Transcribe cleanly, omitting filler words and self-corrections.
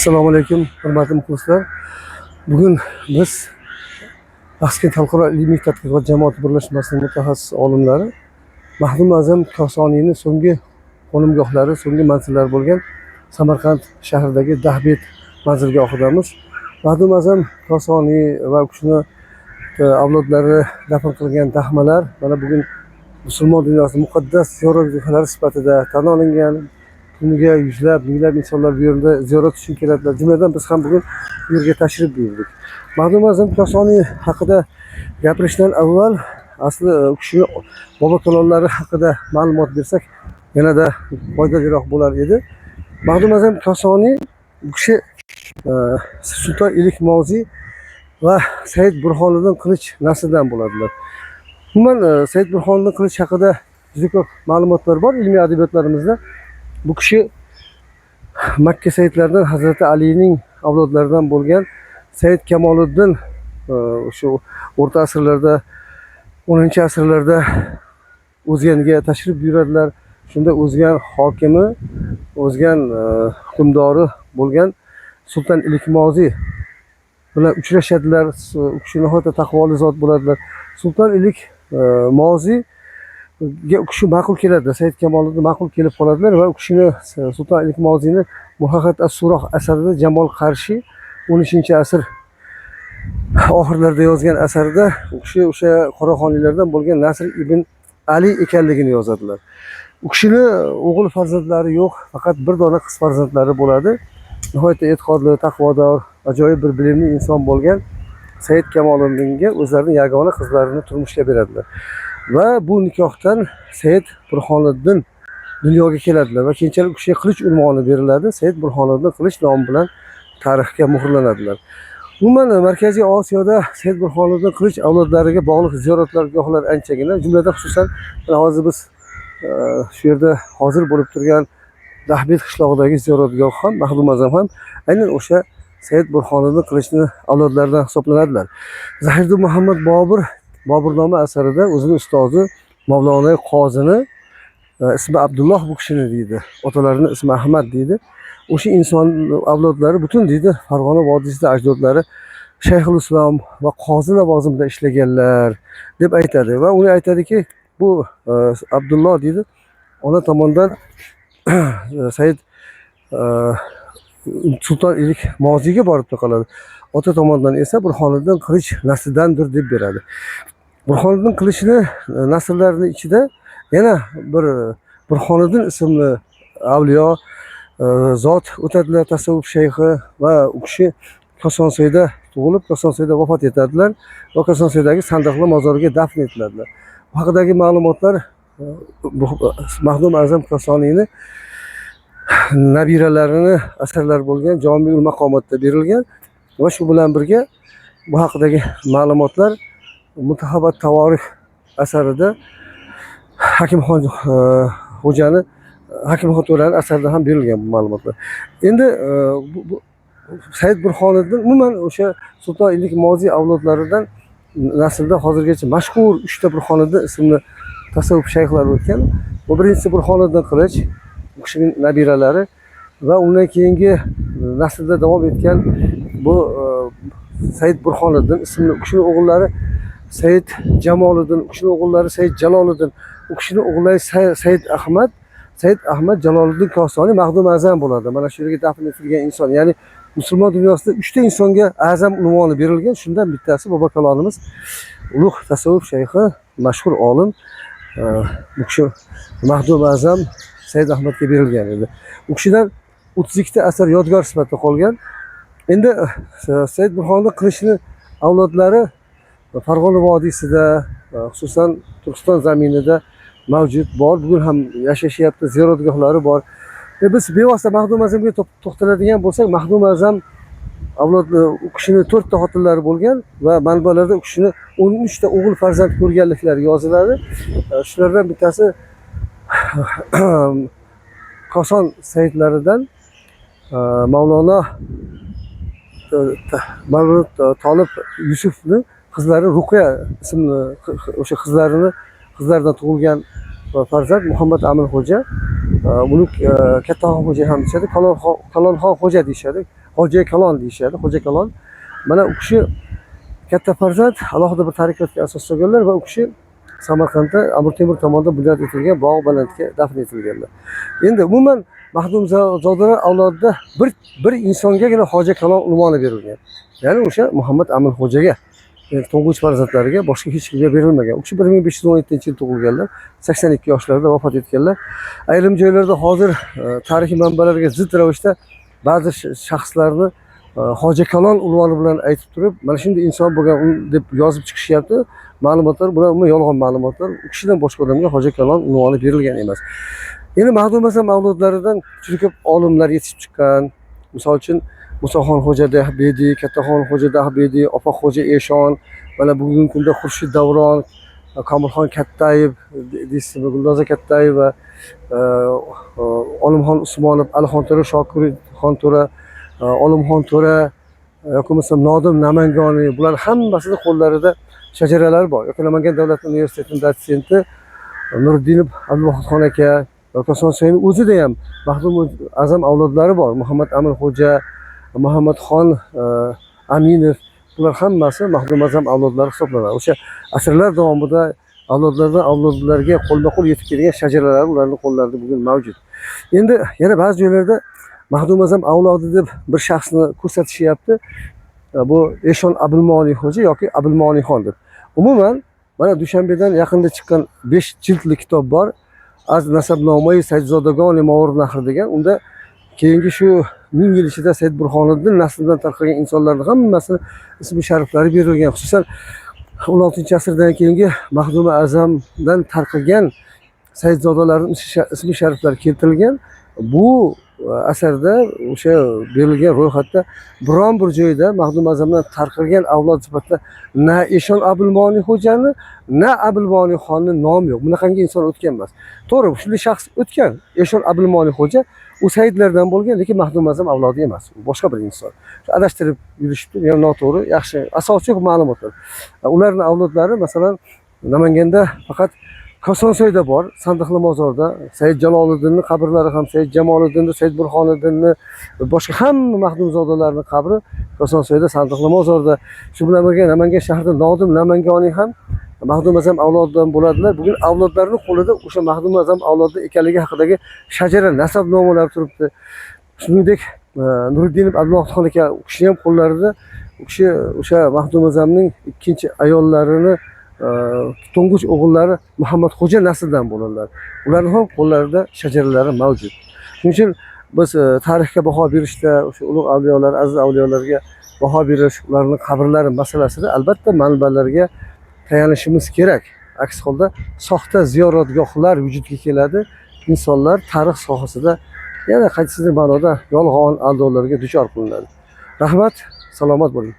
Assalomu alaykum, hurmatli muxlislar. Bugun biz Axskent xalqaro ilmiy tadqiqot jamoati birlashmasining mutaxassis olimlari Mahdum A'zam Kosoniyni so'nggi qo'nimgohlari, so'nggi manzillari bo'lgan Samarqand shahridagi Dahbet manzilgohidamiz. Mahdum A'zam Kosoniy va u kishini avlodlari dafn qilgan dahmalar mana bugun musulmon dunyosida muqaddas ziyoratgohlari sifatida tan olingan. Kuniga yuzlab, minglab insonlar bu yerda ziyorat uchun keladilar. Jumladan, biz ham bugun bu yerga tashrif buyurdik. Mahdum A'zam Kosoniy haqida gapirishdan avval asli u kishini bobo kalonlari haqida ma'lumot bersak, yanada foydaliroq bo'lar edi. Mahdum A'zam Kosoniy bu kishi Sulton Ilik Moziy va Said Burhoniddin Qilich naslidan bo'ladilar. Umuman, Said Burhoniddin Qilich haqida juda ko'p ma'lumotlar bor ilmiy adabiyotlarimizda. Bu kishi Makka saidlaridan, Hazrati Alining avlodlaridan bo'lgan Said Kamoliddin, o'sha o'rta asrlarda, 10-asrlarda O'zganga tashrif buyuradilar. Shunda O'zgan hokimi, O'zgan hukmdori bo'lgan Sulton Ilik Moziy bilan uchrashadilar. U kishi nihoyatda taqvoli zot bo'ladilar. Sulton Ilik Moziyga u kishi ma'qul keladi, Said Kamoliddin ma'qul kelib qoladilar va u kishini, Sulton Ilik Moziyni Muhaqqat as-Suroh asarida Jamol Qarshi 13-asr oxirlarida yozgan asarida u kishi o'sha Qoraxoniylardan bo'lgan Nasr ibn Ali ekanligini yozadilar. U kishini o'g'il farzandlari yo'q, faqat bir dona qiz farzandlari bo'ladi. Nihoyatda e'tiqodli, taqvodor, ajoyib bir bilimli inson bo'lgan Said Kamoliddinga o'zlarining yagona qizlarini turmushga beradilar. Va bu nikohdan Said Burhoniddin dunyoga keladilar va keyinchalik u kishiga Qilich unvoni beriladi. Said Burhoniddin Qilich nomi bilan tarixga muhrlanadilar. Umuman, Markaziy Osiyoda Said Burhoniddin Qilich avlodlariga bog'liq ziyoratgohlar anchagina, jumladan, xususan, mana hozir biz shu yerda hozir bo'lib turgan Dahbet qishlog'idagi ziyoratgoh ham, Mahdum A'zam ham aynan o'sha Said Burhoniddin Qilichni avlodlaridan hisoblanadilar. Zahiriddin Muhammad Bobur Boburnoma asarida o'zini ustozi Mavlono Qozini, ismi Abdulloh bu kishini deydi. Otalarini ismi Ahmad deydi. O'sha inson avlodlari butun deydi, Farg'ona vodiysida ajdodlari Shayxul Islom va qozi lavozimida ishlaganlar deb aytadi va uni aytadiki, bu Abdulloh deydi, ona tomondan Said Sulton Ilik Moziyga borib taqaladi. Ota tomondan esa Burhoniddin Qilich naslidandir deb beradi. Burhoniddin Qilichni nasllarini ichida yana bir Burhoniddin ismli avliyo zot o'tadilar, tasavvuf shayxi, va u kishi Kosonsoyda tug'ilib, Kosonsoyda vafot etadilar va Kosonsoydagi Sandiqli mozoriga dafn etiladilar. Bu haqidagi ma'lumotlar Mahdum A'zam Kosoniyni nabiralarini asarlari bo'lgan Jomiul Maqomotda berilgan va shu bilan birga bu haqidagi ma'lumotlar Muntahabat Tavorix asarida Hakimxon xo'jani, Hakimxon To'rani asarida ham berilgan bu ma'lumotlar. Endi bu Said Burhoniddin, umuman, o'sha Sulton Ilik Moziy avlodlaridan naslda hozirgacha mashhur uchta Burhoniddin ismli tasavvuf shayxlari o'tgan. Bu birinchisi Burhoniddin Qilich, u kishining nabiralari va undan keyingi naslda davom etgan bu Said Burhoniddin ismli, u kishini o'g'illari Said Jamoliddin, u kishini o'g'illari Said Jaloliddin, u kishini o'g'illari Said Ahmad, Said Ahmad Jaloliddin Kosoniy Mahdum A'zam bo'ladi. Mana shu yerga dafn etilgan inson. Ya'ni musulmon dunyosida uchta insonga A'zam unvoni berilgan. Shundan bittasi bobo kalonimiz, ulug' tasavvuf shayxi, mashhur olim, bu kishi Mahdum A'zam Said Ahmadga berilgan edi. U kishidan 32 ta asar yodgor sifatida qolgan. Endi Said Burhoniddin Qilichni avlodlari Farg'ona vodiysida, xususan Turkiston zaminida mavjud, bor. Bugun ham yashashyapti, ziyoratgohlari bor. Biz bevosita Mahdum A'zamga to'xtaladigan bo'lsak, Mahdum A'zam avlod, u kishini to'rtta xotinlari bo'lgan va manbalarda u kishini 13 ta o'g'il farzand ko'rganliklari yoziladi. Shulardan bittasi Koson saidlaridan Mavlono Mavlud Tolib Yusufni qizlari Ruqiya ismli, o'sha qizlaridan tug'ilgan farzand Muhammad Amin Xo'ja. Buni Kattaxon Xo'ja ham deyishadi, Kalonxon Xo'ja deyishadi. Hoji Kalon deyishadi, Xo'ja Kalon. Mana u kishi katta farzand, alohida bir tariqatga asos solganlar va u kishi Samarqandda Amir Temur tomonidan bunyod etilgan Bog' Balandga dafn etilganlar. Endi umuman Mahdumzodalar avlodida bir insongagina Hoji Kalon unvoni berilgan. Ya'ni o'sha Muhammad Amin Xo'jaga, yani to'ng'ich farzandlariga, boshqa hech kimga berilmagan. U kishi 1517-yil tug'ilganlar, 82 yoshlarida vafot etganlar. Ayrim joylarda hozir tarixiy manbalarga zid ravishda ba'zi shaxslarni Hoji Kalon unvoni bilan aytib turib, mana shunday inson bo'lgan deb yozib chiqishyapti. Ma'lumotlar bular umuman yolg'on ma'lumotlar. U kishidan boshqa odamga Hoji Kalon unvoni berilgan emas. Endi Mahdum Azam avlodlaridan juda ko'p olimlar yetishib chiqqan. Misol uchun Musoxon Xo'ja Dahbedi, Kattaxon Xo'ja Dahbedi, Opoq Xo'ja Eshon, mana bugungi kunda Xurshid Davron, Komilxon Kattayev deysizmi, Gulnoza Kattayeva, Olimxon Usmonov, Alixon To'ra, Shokirxon To'ra, Olimxon To'ra yoki bo'lmasam Nodim Namangoniy, bular hammasini qo'llarida shajaralar bor. Yoki Namangan davlat universitetining dotsenti Nuriddinov Abduvohidxon aka, Kosonsoyning o'zida ham Mahdum Azam avlodlari bor. Muhammad Amin Xo'ja, Muhammadxon Aminov, bular hammasi Mahdum Azam avlodlari hisoblanadi. O'sha asrlar davomida avlodlardan avlodlarga qo'lma-qo'l yetib kelgan shajaralar ularning qo'llarida bugun mavjud. Endi yana ba'zi joylarda Mahdum Azam avlodi deb bir shaxsni ko'rsatishyapti. Bu Eshon Abulmoniy Xo'ja yoki Abulmoniyxon deb. Umuman mana Dushanbedan yaqinda chiqqan 5 jildli kitob bor. Az nasabnomai Saydzodagoni Movarounnahr degan. Unda keyingi shu 1000 yil ichida Said Burhoniddin naslidan tarqalgan insonlarning hammasini ismi shariflari berilgan. Xususan 16-asrdan keyingi Mahdumi Azamdan tarqalgan Saidzodalarning ismi shariflari keltirilgan. Bu asarda o'sha berilgan ro'yxatda biron bir joyda Mahdum Azamdan tarqalgan avlod sifatida na Eshon Abulmoniy Xo'jani, na Abulmoniy xonni nomi yo'q. Bunaqangi inson o'tgan emas. To'g'ri, shunday shaxs o'tgan. Eshon Abulmoniy Xo'ja u Saidlardan bo'lgan, lekin Mahdum Azam avlodi emas. U boshqa bir inson. Adashtirib yurishibdi, ya'ni noto'g'ri, yaxshi asosi yo'q ma'lumotlar. Ularning avlodlari masalan Namanganda faqat Kosonsoyda bor, Sandiqli mozorda Said Jaloliddinning qabrlari ham, Said Jamoliddinni, Said Burhoniddinni, boshqa hamma mahdumzodalarning qabri Kosonsoyda, Sandiqli mozorda. Shu bilan birga Namangan shahrida Nodim Namangoniy ham Mahdum Azam avlodidan bo'ladilar. Bugun avlodlarning qo'lida o'sha Mahdum Azam avlodi ekanligi haqidagi shajara, nasabnomalar turibdi. Shuningdek, Nuriddinov Abduvohidxon aka, u kishi ham qo'llarida, u kishi o'sha Mahdum Azamning ikkinchi ayollarini to'ng'ich o'g'illari Muhammad Xo'ja naslidan bo'ladilar. Ularning ham qo'llarida shajaralari mavjud. Shuning uchun biz tarixga baho berishda o'sha ulug' avliyolar, aziz avliyolarga baho berish, ularning qabrlari masalasida albatta manbalarga tayanishimiz kerak. Aks holda soxta ziyoratgohlar vujudga keladi. Insonlar tarix sohasida yana qaysidir ma'noda yolg'on aldovlarga duchor qilinadi. Rahmat, salomat bo'ling.